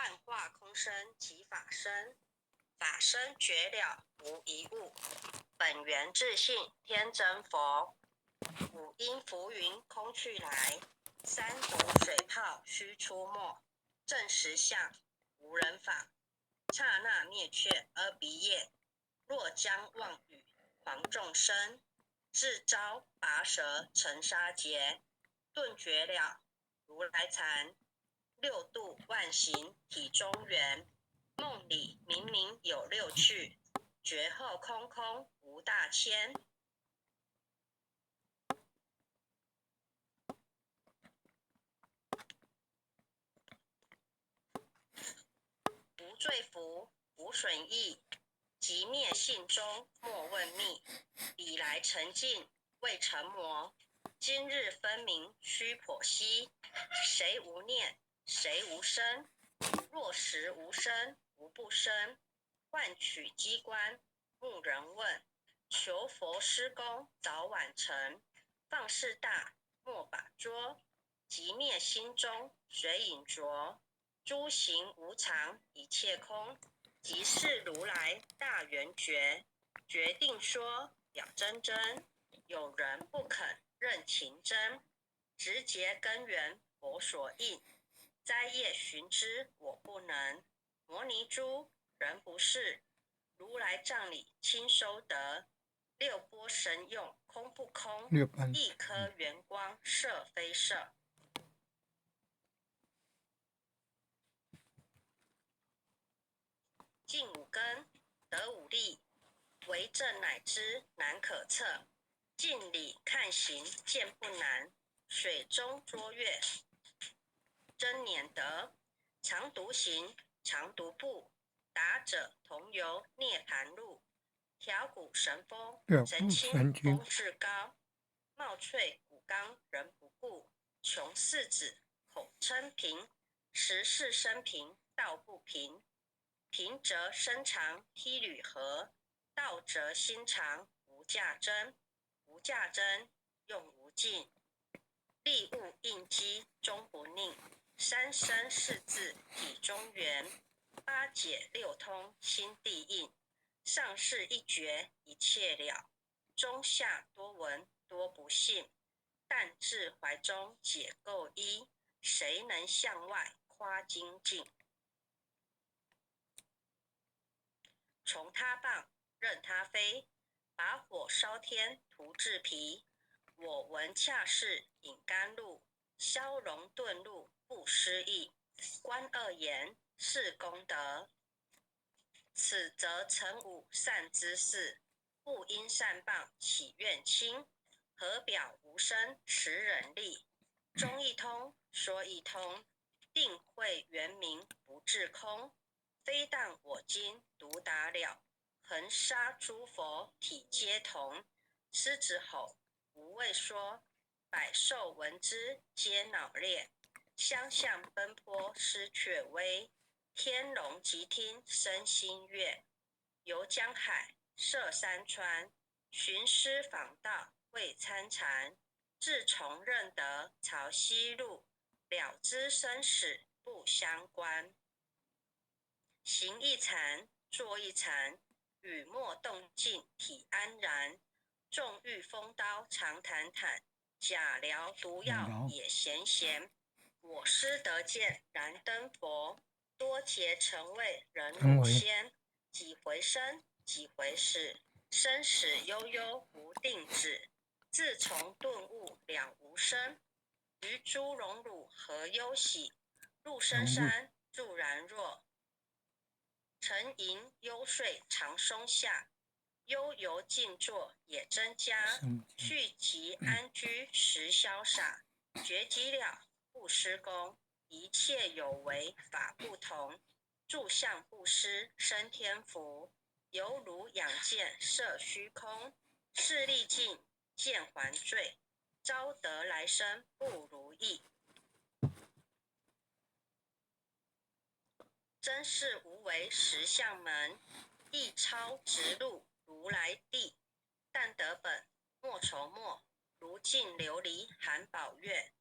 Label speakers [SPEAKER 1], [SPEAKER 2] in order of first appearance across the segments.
[SPEAKER 1] 幻化空身即法身，法身绝了无一物，本源自性天真佛。五阴浮云空去来，三毒水泡须出没。证实相无人法，刹那灭却阿鼻业。若将妄语诳众生，自遭拔舌成沙劫。顿觉了如来禅，六度万行体中圆。梦里明明有六趣，觉后空空无大千。无罪福，无损益，寂灭性中莫问觅。彼来尘境未成魔，今日分明须剖析。谁无念？谁无生？若实无生，无不生。幻取机关，木人问。求佛施功早晚成。放肆大，莫把捉。寂灭心中随影着。诸行无常，一切空。即是如来大圆觉，决定说了真真。有人不肯认情真，直结根源佛所应。摘叶寻之我不能。摩尼珠人不是，如来藏里亲收得。六波神用空不空？一颗圆光色非色。尽五根得五力，为正乃知难可测。镜里看形见不难，水中捉月真拈得。常独行，常独步，达者同游涅盘路。调谷神风，神清风至高。貌翠骨刚人不顾，穷四子口称贫，实是生平道不平。平则身长披履合，道则心长无价真。无价真用无尽，利物应机终不佞。三生四智体中圆，八解六通心地印。上士一觉一切了，中下多闻多不信。但自怀中解构一，谁能向外夸精进？从他棒，任他飞，把火烧天徒自疲。我闻恰似饮甘露，消融顿入不思议。观恶言是功德，此则成无善知识，不应善谤起怨亲。何表无生持忍力？中一通说一通，定慧圆明不自空。非但我今独达了，恒沙诸佛体皆同。狮子吼，无畏说，百兽闻之皆恼裂。相向奔波失却威，天龙急听生心悦。游江海，涉山川，寻师访道会参禅。自从认得曹溪路，了知生死不相关。行一禅，坐一禅，语默动静体安然。纵遇风刀长坦坦，假疗毒药也咸咸。我师得见燃灯佛，多劫曾为人汝先。几回生，几回死，生死悠悠无定止。自从顿悟了无生，于诸荣辱何忧喜？入深山住然若。沉吟幽睡长松下，悠游静坐也增加。去即安居实潇洒，觉即了不施功，一切有为法不同。住相布施生天福，犹如仰见色虚空。势力尽见还罪，招得来生不如意。真是无为实相门，一超直入如来地。但得本，莫愁末，如镜琉璃含宝月。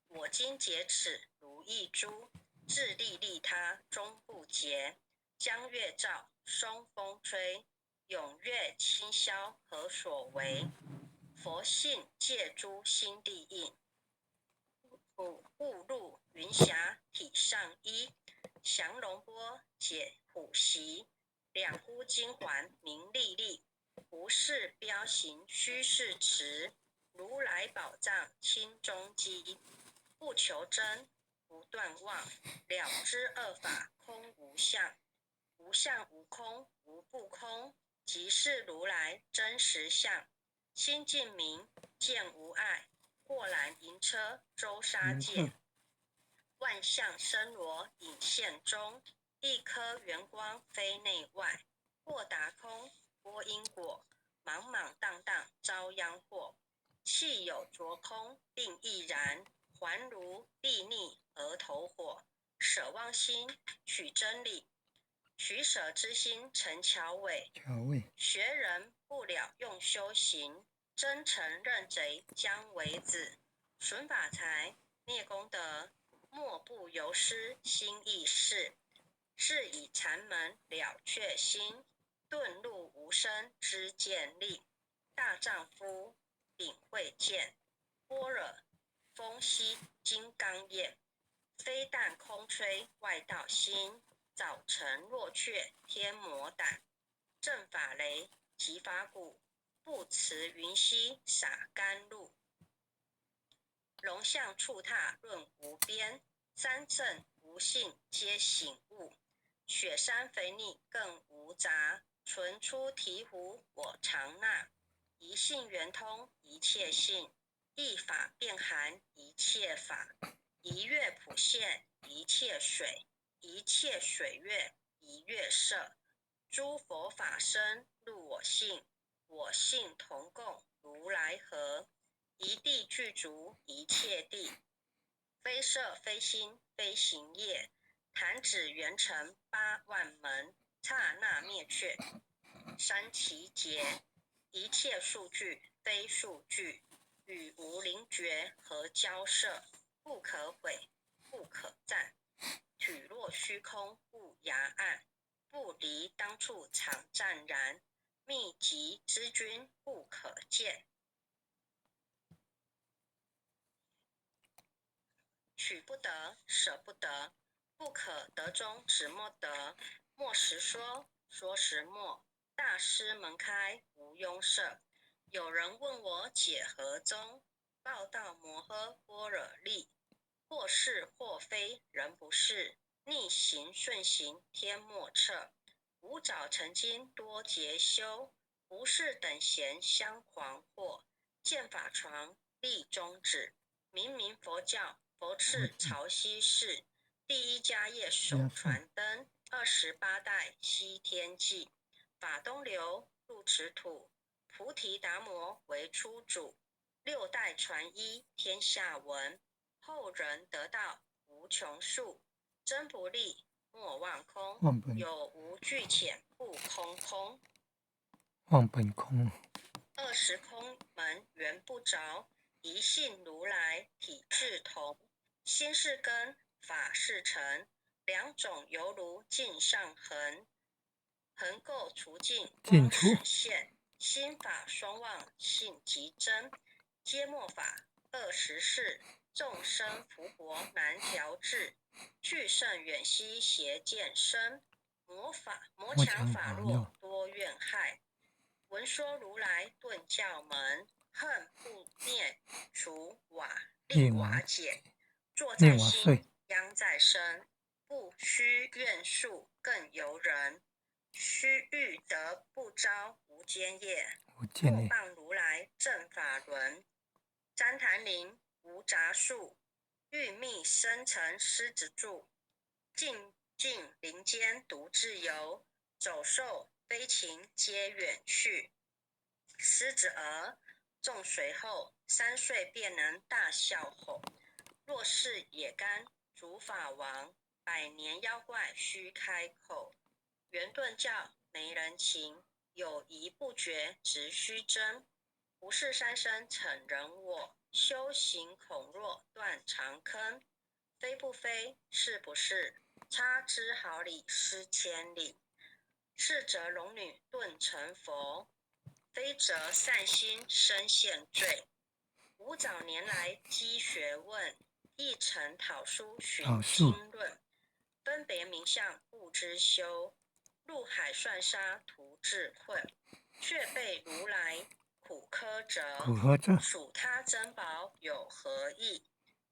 [SPEAKER 1] 我今解此如意珠，自利利他终不竭。江月照，松风吹，踊跃清宵何所为？佛性借诸心地印，雾露云霞体上衣，降龙波解虎席，两忽金环明丽丽，不是标行须是持，如来宝藏清中机，不求真，不断妄，了知二法空无相，无相无空无不空，即是如来真实相。心净明见无碍，过栏银车周沙界，万象森罗隐现中，一颗圆光非内外，豁达空拨因果，莽莽荡荡遭殃祸，气有着空定亦然，还如地逆额头火，舍妄心取真理，取舍之心成桥尾，学人不了用修行，真诚认贼将为子，损法财灭功德，莫不由师心意事。是以禅门了却心，顿入无生知见力。大丈夫秉慧见，般若风息金刚眼，非但空吹外道心，早晨若却天魔胆。正法雷击法鼓，不辞云溪洒甘露。龙象触踏论无边，三乘无性皆醒悟。雪山肥腻更无杂，纯出醍醐我常纳。一性圆通一切性，一法遍含一切法，一月普现一切水，一切水月一月色。诸佛法身入我性，我性同共如来合。一地具足一切地，非色非心非行业。弹指圆成8万门，刹那灭却三期劫。一切数据非数据，与无灵觉何交涉？不可毁，不可占。体若虚空无涯岸，不离当处常湛然。密集之君不可见。取不得，舍不得，不可得中止莫得。莫实说，说实莫。大师门开无庸设。有人问我解何宗？报道摩诃般若力。或是或非人不是，逆行顺行天莫测。吾早曾经多劫修，不是等闲相诳惑。见法床立宗旨，明明佛教佛敕曹溪寺，第一家业首传灯，28代西天记。法东流入此土，菩提达摩为初祖，六代传一天下闻。后人得道无穷数，真不立莫忘空，有无俱浅不空空。
[SPEAKER 2] 忘本空。
[SPEAKER 1] 二十空门缘不着，一性如来体质同，心是根，法是尘，两种犹如镜上痕，横垢除尽光始现，心法双忘性即真，皆末法24。众生福薄难调治，去圣远兮邪见深，魔法魔强法弱多怨害。闻说如来顿教门，恨不灭除瓦令瓦解。坐在心，殃在身，不须怨数更由人。须欲得不招无间业，莫谤如来正法轮。旃檀林无杂树，欲觅生成狮子柱。静静林间独自游，走兽飞禽皆远去。狮子儿众随后，3岁便能大笑吼。若是野干主法王，百年妖怪须开口。圆顿教没人情，有疑不决直须争。不是三生逞人我，修行恐若断肠坑。非不非，是不是？差之毫厘，失千里。是则龙女顿成佛，非则善心身现罪。吾早年来积学问，亦曾讨书寻
[SPEAKER 2] 讨书
[SPEAKER 1] 经论，分别名相不知修，入海算沙徒自困，却被如来苦苛责。
[SPEAKER 2] 苦苛责。
[SPEAKER 1] 数他珍宝有何益？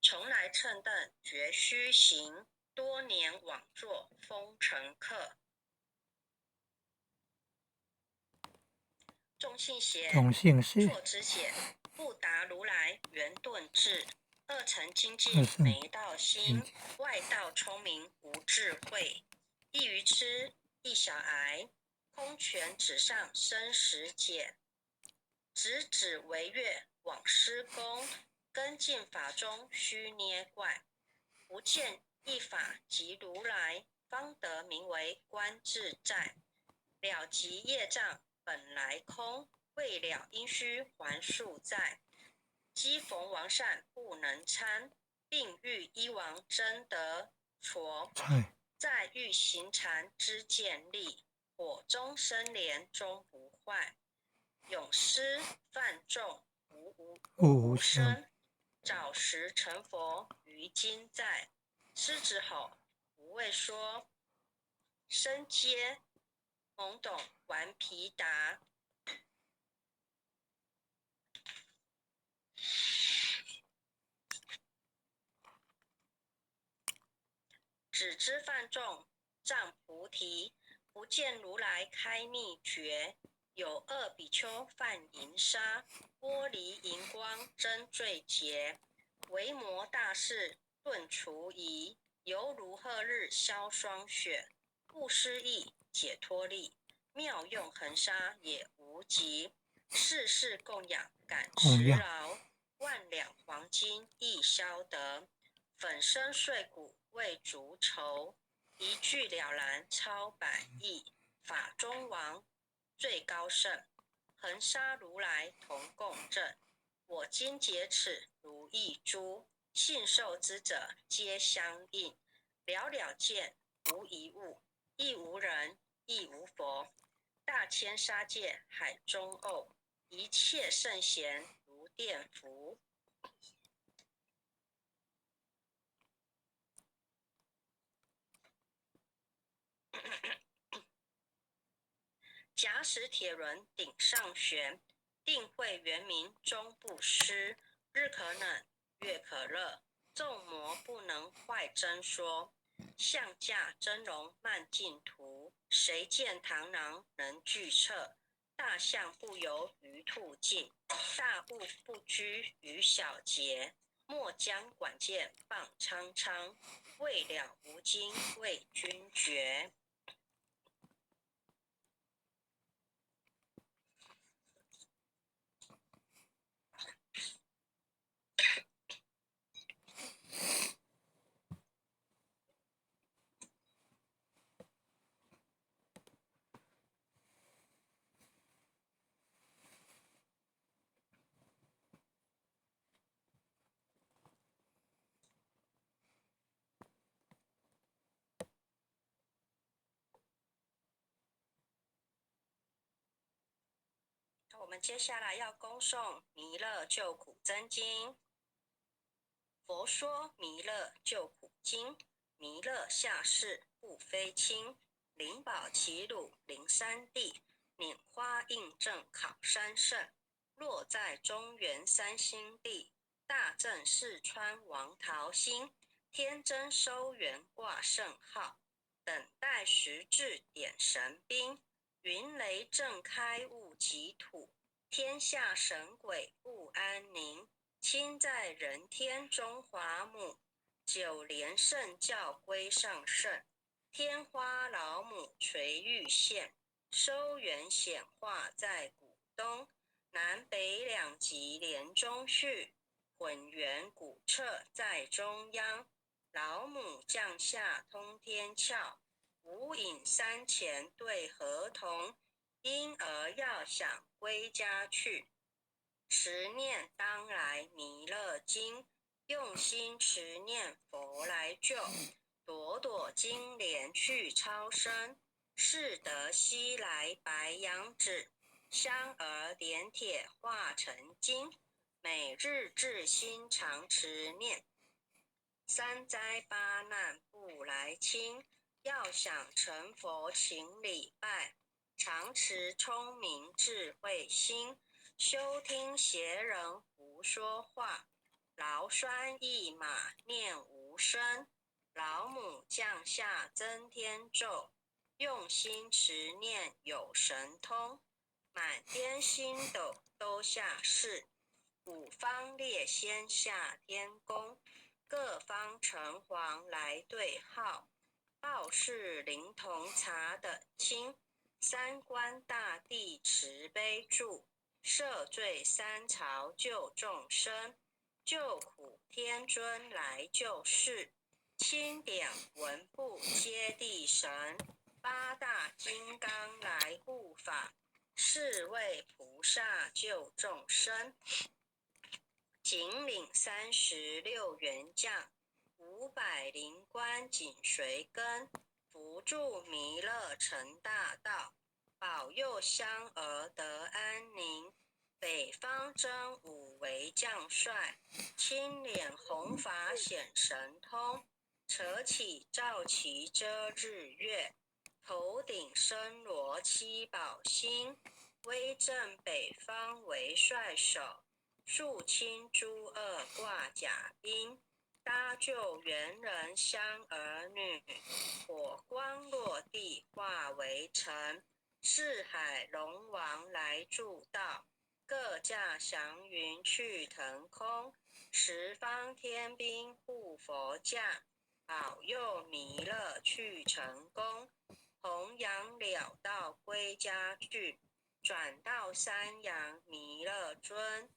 [SPEAKER 1] 从来蹭蹬绝虚行，多年枉作风尘客。种姓邪，
[SPEAKER 2] 种姓邪。
[SPEAKER 1] 错知解，不达如来圆顿智，二乘精进没道心，外道聪明无智慧，一愚痴，一小癌，空拳指上生死解，指指为月往施功，根进法中须捏怪，不见一法即如来，方得名为观自在。了即业障本来空，未了因须还宿债。积逢王善不能参，并欲医王真得佛。在欲行禅知见力，火中生莲终不坏。永思犯众无无生，早时成佛于今在。狮子吼，无畏说，身皆懵懂顽皮达。只知犯众障菩提，不见如来开秘诀。有恶比丘犯淫沙，玻璃荧光真罪劫。维摩大士顿除疑，犹如贺日消霜雪。不思议解脱力，妙用恒沙也无极。世世供养感时劳，万两黄金亦消得。粉身碎骨为足酬，一句了然超百亿。法中王最高圣，恒沙如来同共证。我今解此如意珠，信受之者皆相应。了了见无一物，亦无人，亦无佛。大千沙界海中沤，一切圣贤如电浮。假使铁轮顶上悬，定慧圆明终不失。日可冷，月可热，众魔不能坏真说。象驾真容慢净土，谁见螳螂能惧测？大象不游于兔径，大物不拘于小节。莫将管见傍苍苍，未了无经为君绝。我们接下来要恭诵《弥勒救苦真经》。佛说弥勒救苦经，弥勒下世不非亲，灵宝齐鲁灵山地，拈花印证考山圣，落在中原三星地，大正四川王桃心，天真收元挂圣号，等待时至点神兵，云雷震开悟极土。天下神鬼不安宁，亲在人天中华母，九莲圣教归上圣，天花老母垂玉线，收元显化在古东，南北两极连中续，混元古彻在中央，老母降下通天窍，无影山前对河童。婴儿要想归家去，持念当来弥勒经，用心持念佛來救，朵朵金蓮去超生，誓得西來白羊子，香兒點鐵化成金，每日至心常持念，三災八難不來侵。要想成佛，勤禮拜，常持聰明智慧心，休聽邪人胡說話。勞拴驛馬念無聲，老母降下增天咒，用心持念有神通，滿天星斗都下世，五方列仙下天宮，各方城隍來對號。報是靈童查得清，三官大帝慈悲助，赦罪三朝救眾生，救苦天尊來救世，欽點文部揭諦神，八大金剛來護法，四位菩薩救眾生，錦領36員將。500靈官緊隨跟，扶助彌勒成大道，保佑香兒得安寧。北方真武為將帥，青臉紅髮顯神通，扯起皂旗遮日月，頭頂森羅七寶星，威震北方為帥首，肅清諸惡掛甲兵。搭救猿人香兒女，火光落地化為塵。四海龍王來助道，各駕祥雲去騰空。十方天兵護佛駕，保佑彌勒去成功。弘揚了道歸家具，轉到三陽彌勒尊。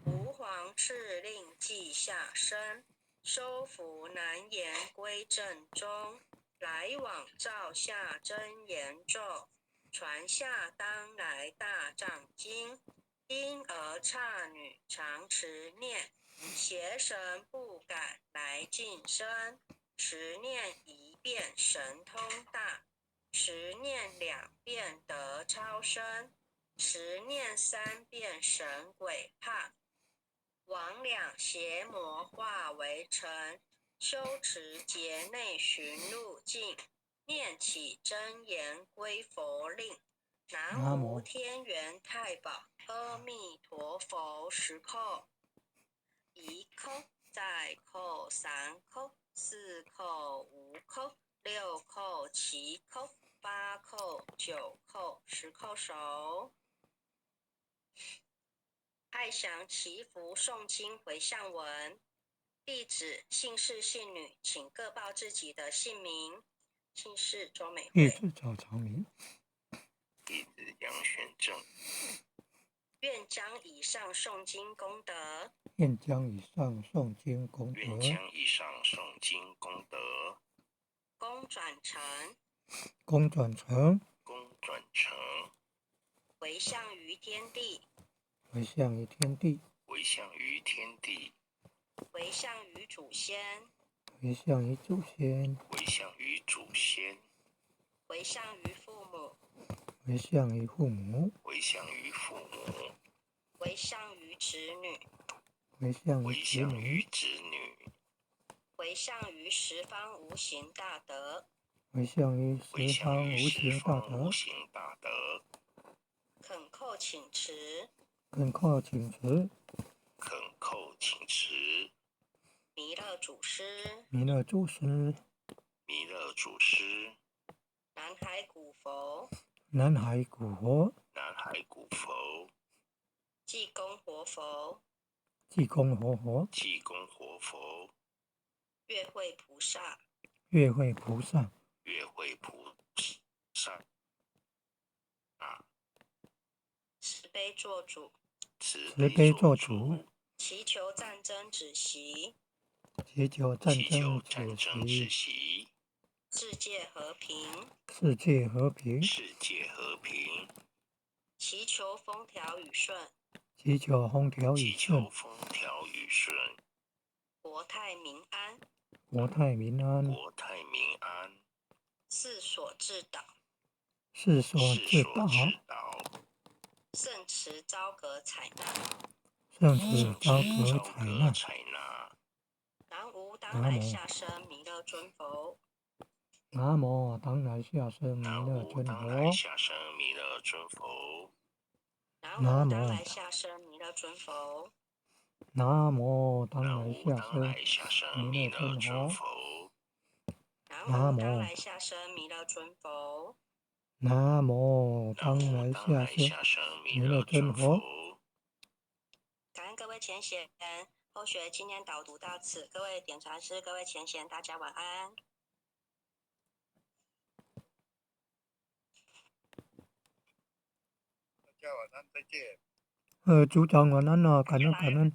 [SPEAKER 1] 吾皇敕令即下生。收服難言歸正宗，來往照下真言咒，傳下當來大藏經。嬰兒剎女常持念，邪神不敢來近身。持念一遍神通大，持念兩遍得超生，持念三遍神鬼怕。魍魎邪魔化為塵，修持劫內尋路徑，念起真言歸佛令。南無天元太保阿彌陀佛十叩，一叩，再叩三叩，四叩五叩，六叩七叩，八叩九叩，十叩首。愛祥祈福誦經迴向文，弟子姓氏姓女，請各報自己的姓名。姓氏周美
[SPEAKER 2] 弟
[SPEAKER 1] 惠，
[SPEAKER 2] 子趙長明，
[SPEAKER 3] 弟子楊玄正，
[SPEAKER 1] 願將以上誦經功德，
[SPEAKER 2] 願將以上誦經功
[SPEAKER 3] 願
[SPEAKER 2] 德，
[SPEAKER 3] 將以上誦經功德，
[SPEAKER 1] 功轉成，
[SPEAKER 2] 功轉成，
[SPEAKER 3] 功轉成，
[SPEAKER 1] 迴向於天地，
[SPEAKER 2] 迴向於天地，
[SPEAKER 3] 迴向於天地，
[SPEAKER 1] 迴向於祖先，
[SPEAKER 2] 迴向於祖先，
[SPEAKER 3] 迴向於祖先，
[SPEAKER 1] 迴向於父母，
[SPEAKER 2] 迴向於父母，
[SPEAKER 3] 迴向於父母，
[SPEAKER 1] 迴向於子女，
[SPEAKER 2] 迴向於
[SPEAKER 3] 迴
[SPEAKER 2] 子女，
[SPEAKER 3] 向於子女，
[SPEAKER 1] 迴向於十方無形大德，
[SPEAKER 2] 迴向於
[SPEAKER 3] 迴
[SPEAKER 2] 十方
[SPEAKER 3] 向於
[SPEAKER 2] 無
[SPEAKER 3] 十
[SPEAKER 2] 形大
[SPEAKER 3] 方
[SPEAKER 2] 德，
[SPEAKER 3] 無形大德，
[SPEAKER 1] 懇叩請持，
[SPEAKER 2] 懇叩請持，
[SPEAKER 3] 懇叩請持，
[SPEAKER 1] 彌勒祖師，
[SPEAKER 2] 彌勒祖師，
[SPEAKER 3] 彌勒祖師，
[SPEAKER 1] 南海古佛，
[SPEAKER 2] 南海古佛，
[SPEAKER 3] 南海古佛，
[SPEAKER 1] 濟公活佛，
[SPEAKER 2] 濟公活佛，
[SPEAKER 3] 濟公活佛，
[SPEAKER 1] 月慧菩薩，
[SPEAKER 2] 月慧菩薩，
[SPEAKER 3] 月慧菩薩，
[SPEAKER 1] 慈悲作主，
[SPEAKER 3] 慈
[SPEAKER 2] 慈悲作主，
[SPEAKER 1] 祈求戰爭止息，
[SPEAKER 2] 祈求戰
[SPEAKER 3] 祈求
[SPEAKER 2] 爭
[SPEAKER 3] 戰
[SPEAKER 2] 止
[SPEAKER 3] 爭止
[SPEAKER 2] 息，
[SPEAKER 3] 息，
[SPEAKER 1] 世界和平，
[SPEAKER 2] 世界和平，
[SPEAKER 3] 世界和平，
[SPEAKER 1] 祈求風調雨順，
[SPEAKER 2] 祈求風調雨
[SPEAKER 3] 祈求
[SPEAKER 2] 順，
[SPEAKER 3] 風調雨順，
[SPEAKER 1] 國泰民安，
[SPEAKER 2] 國泰民安，
[SPEAKER 3] 國泰民安，
[SPEAKER 1] 四所至道，
[SPEAKER 2] 四所
[SPEAKER 3] 四
[SPEAKER 2] 至道，
[SPEAKER 3] 所至道，
[SPEAKER 1] 聖慈昭閣採納，
[SPEAKER 2] 聖慈
[SPEAKER 3] 聖
[SPEAKER 2] 昭
[SPEAKER 3] 慈
[SPEAKER 2] 閣採納。
[SPEAKER 3] 昭閣採納。
[SPEAKER 1] 南無當來下生彌勒尊佛。
[SPEAKER 2] 南無當來下生彌
[SPEAKER 3] 南
[SPEAKER 2] 勒尊
[SPEAKER 3] 無當來
[SPEAKER 2] 佛。
[SPEAKER 3] 下生彌勒尊佛。
[SPEAKER 1] 南
[SPEAKER 2] 南
[SPEAKER 1] 無當
[SPEAKER 2] 無
[SPEAKER 1] 來下生彌勒尊佛。
[SPEAKER 2] 南無當
[SPEAKER 3] 南
[SPEAKER 2] 來下
[SPEAKER 3] 無當來下
[SPEAKER 2] 生
[SPEAKER 3] 生
[SPEAKER 2] 彌
[SPEAKER 3] 彌勒
[SPEAKER 2] 勒尊
[SPEAKER 3] 尊
[SPEAKER 2] 佛。
[SPEAKER 3] 佛。
[SPEAKER 1] 南
[SPEAKER 2] 南
[SPEAKER 1] 無當
[SPEAKER 2] 無
[SPEAKER 1] 來下生彌勒尊佛。
[SPEAKER 2] 南無
[SPEAKER 3] 南
[SPEAKER 2] 當來
[SPEAKER 3] 無當來
[SPEAKER 2] 下生
[SPEAKER 3] 下生彌
[SPEAKER 2] 彌勒
[SPEAKER 3] 勒
[SPEAKER 2] 尊
[SPEAKER 3] 尊佛。
[SPEAKER 2] 佛。
[SPEAKER 1] 感恩各位前賢，後學今天導讀到此，各位點傳師、各位前賢，大家晚安。
[SPEAKER 4] 大家晚安，再見。
[SPEAKER 2] 組長晚安咯，感恩感恩。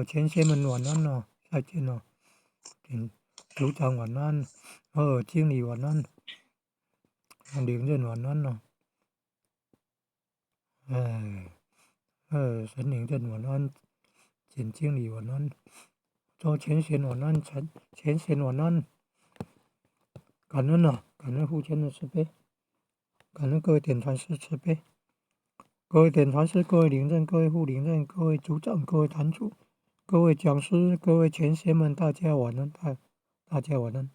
[SPEAKER 2] 前賢們晚安咯，再見咯。組長晚安，經理晚安，領任晚安咯。哎，沈領任晚安，簡經理晚安，周前賢晚安，陳前賢晚安。感恩啊，感恩父親的慈悲，感恩各位點傳師慈悲。各位點傳師、各位領任、各位副領任、各位組長、各位壇主、各位講師、各位前賢們，大家晚安，大家晚安。